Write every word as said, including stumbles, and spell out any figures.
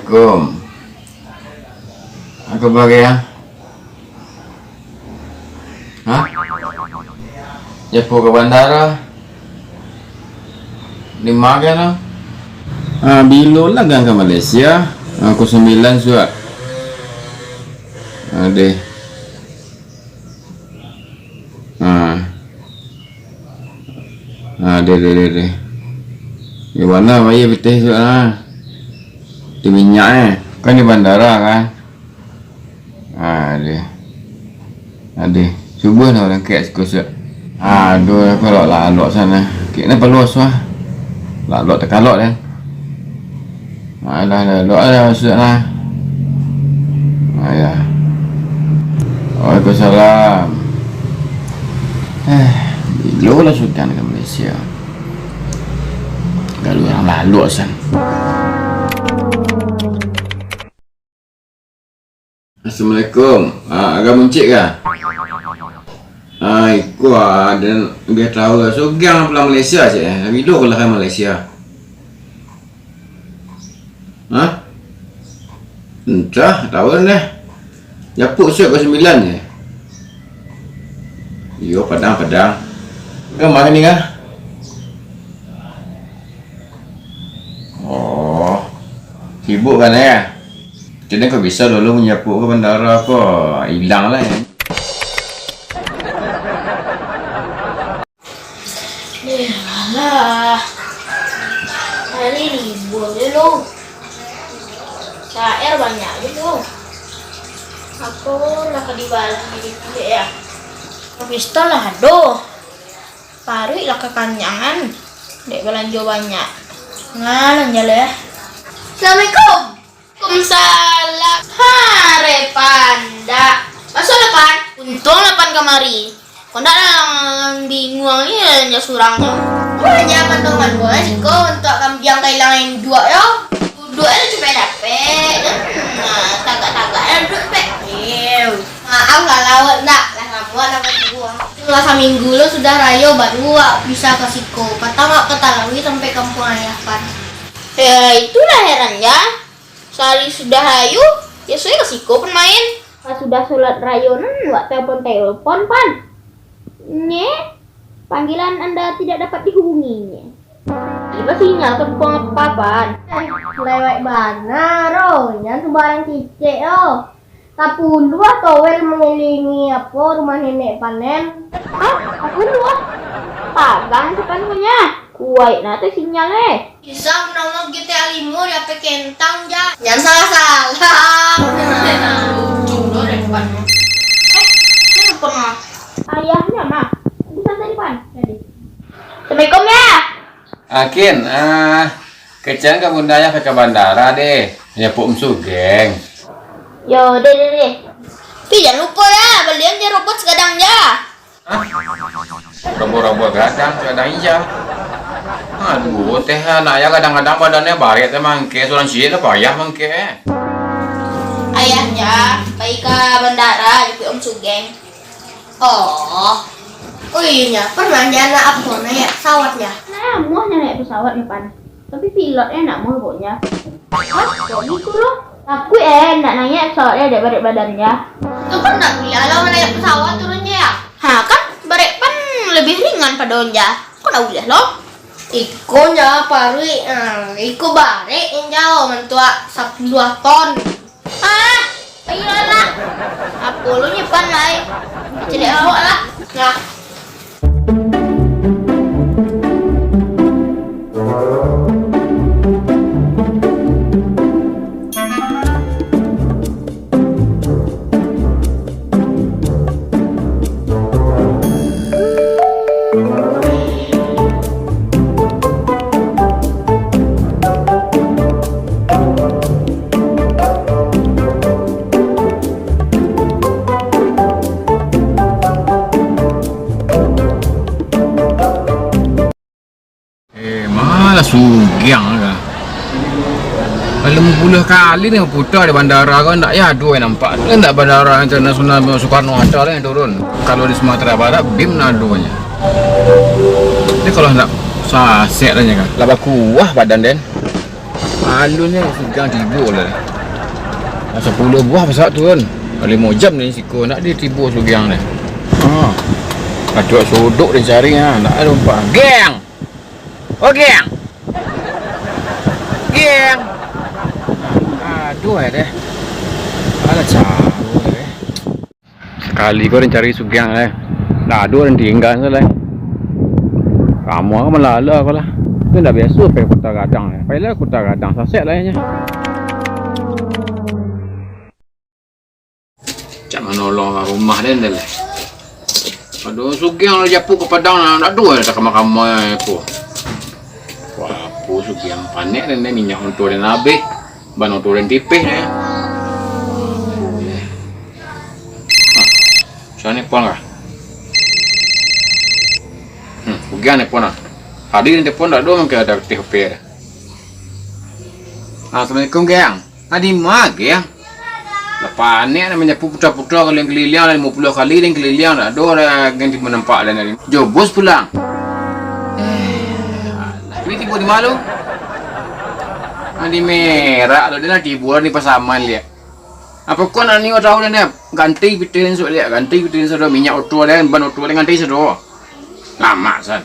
Assalamualaikum. Apo kabar, Gang? Ha? Japuik ka bandaro? Di ma Gang tu? Ah, bilo lah Gang ka Malaysia? Ah, pukul sambilan suak. Adeh. Ah. Ah, deh, deh, deh, deh. Di ma bayia pitih tu, ah? Di minyak, eh. Kan di bandaro, kan? Ah, deh. Adeh. Subuah lah urang kek siko suak. Aduh, aku lok lalok sana. Kek ni paluas, wah. Lalok takalok, deh. Alah, alah, doa lah, maksud lah. Ah, ya. Waalaikumsalam. Eh, bilo lah Sudan ka Malaysia. Kalau urang lalok san. Assalamualaikum. Ah, Aga Muncik ka? Ah, iko, ah, den biar tahu lah. Sugang pulang Malaysia cek, eh. Bilo ka lah ka Malaysia? Ha? Entah, tahu lah. Japuik suak pukul sambilan je. Iyo, Padang, Padang. Ka ma ni, Gang? Oh, sibuk kan, ya? Jadi kok bisa dulu manjapuik ka bandaro ko, ilang lah, ya. Eh, alah. Hari libur je lo. T H R banyak je lo. Apo lah ka dibali dek ya? Pistol lah ado. Paruik lah kakanyangan. Dek balanjo banyak. Ngalan je lah ya. Assalamualaikum. Waalaikumsalam. Hare, Pan, dak. Masuaklah, Pan. Untuang lah Pan kamari. Kok ndak lah binguang ni, nyo surang nyo. Wah, jangan dong manuang siko untuak kambiang kailangan induak yo. Duduak e capek dapek. Nah, tagak-tagak e duduak dapek. Maaf lah, lawak ndak. Lah lamo lah baduo. Lah saminggu lo sudah rayo baru awak bisa ka siko. Patang awak ka Talawi sampai kampuang ayah Pan. Ya, itulah heran ya. Sahari sudah rayo, biasonyo ka siko Pan main. Pas sudah solat rayo nan wak telepon-telepon Pan. Nye, panggilan Anda tidak dapat dihubungi, nye. Ibo sinyal kampuang apa Pan? Lewat bana ro, jan sumbarang kicek ro. Sapuluah towel mangelilingi apo rumah nenek Pan. Hah? Sapuluah? Pagang tu Pan punyo. Kuaik nah tu sinyal eh. Bisa bernama G T A limo di H P kentang, ja. Jangan salah-salah. Lucu doh, Revan. Eh, ini telepon, Mah. Ayahnya, Mah. Bisa tadi, Pan. Tadi. Assalamualaikum, ya. Akin, ah, kecen ka bunda ya ka bandara deh. Ya, Puk Sugeng. Yo, deh, deh, deh. Tapi jangan lupa ya, belian je robot segadang ja. Hah? Roboh-roboh gadang, gadang ija. Aduh, teh anak ya kadang-kadang badannya barek teh mangke, surang ciek lah payah mangke. Ayahnya pai ka bandara, jemput Om Sugeng. Oh. Oh iya, pernah nya anak aku naik pesawat nya. Nah, muahnyo naik pesawat nya, Pan. Tapi pilot eh nak mabok nya. Hah? Kok gitu loh? Takut eh nak naik pesawat eh dek barek badan nya. Itu kan nak kuliah lah naik pesawat turun nya ya? Ha kan, barek Pan lebih ringan pado nya. Kok nak kuliah lo? Iko nya paruik, ah, iko barek yang jauh mantuak sapuluah ton. Ah, ayolah. Apo lu nyimpan lai? Cedek awak lah. Nah. Eh, malah sugiang ka. Lah limo puluah kali ni puta di bandara ko, ndak ya ado yang nampak. Ndak bandara internasional Soekarno Hatta lah yang turun. Kalau di Sumatera Barat, bim nadonyo. Jadi kalau ndak sasek lah nya kan. Lah bakuah badan den. Alun ni sugang tibo lah. Dah sapuluah buah pasak tu kan. Limo jam dari siko nak dia tibo sugang ni. Ha. Aduak sodok dia cari ha. Nak ada umpak. Geng! Oh, geng! Geng! Aduh, eh, deh. Alah, caruh, eh. Sakali ko den cari sugang lai. Ndak ado, den tingga se lai. Lamo ko malala ko lah. Tu ndak biaso pai Kota Gadang lai. Pailah Kota Gadang, sasek lai nyo. Cak manolong urang rumah den deh lai. Aduh, sugang lah japuik ka Padang lah. Ndak ado lah takama-kama ko. Wah, apo sugang panek den deh, minyak oto den abih. Ban oto den tipih deh. Ha, sia nelpon kah? Hmm, Ugiang nelpon lah. Tadi nelpon dak ado mungkin ado H P deh. Assalamualaikum, Giang. Adi ma, Giang? Lah panek nak manyapu puta-puta kaliliang-kaliliang lah limo puluah kali den kaliliang dak ado lah ganti manampak lah dari. Jobos pulang. Eh, alah. Ini tibo di ma lu? Adi merak lu, dia lah tibo lah di Pasaman liak. Apo ko nak niyo tahu den, ganti pitih den sudah liak, ganti pitih den sudah, minyak oto den, ban oto den ganti sudah. Lamak san.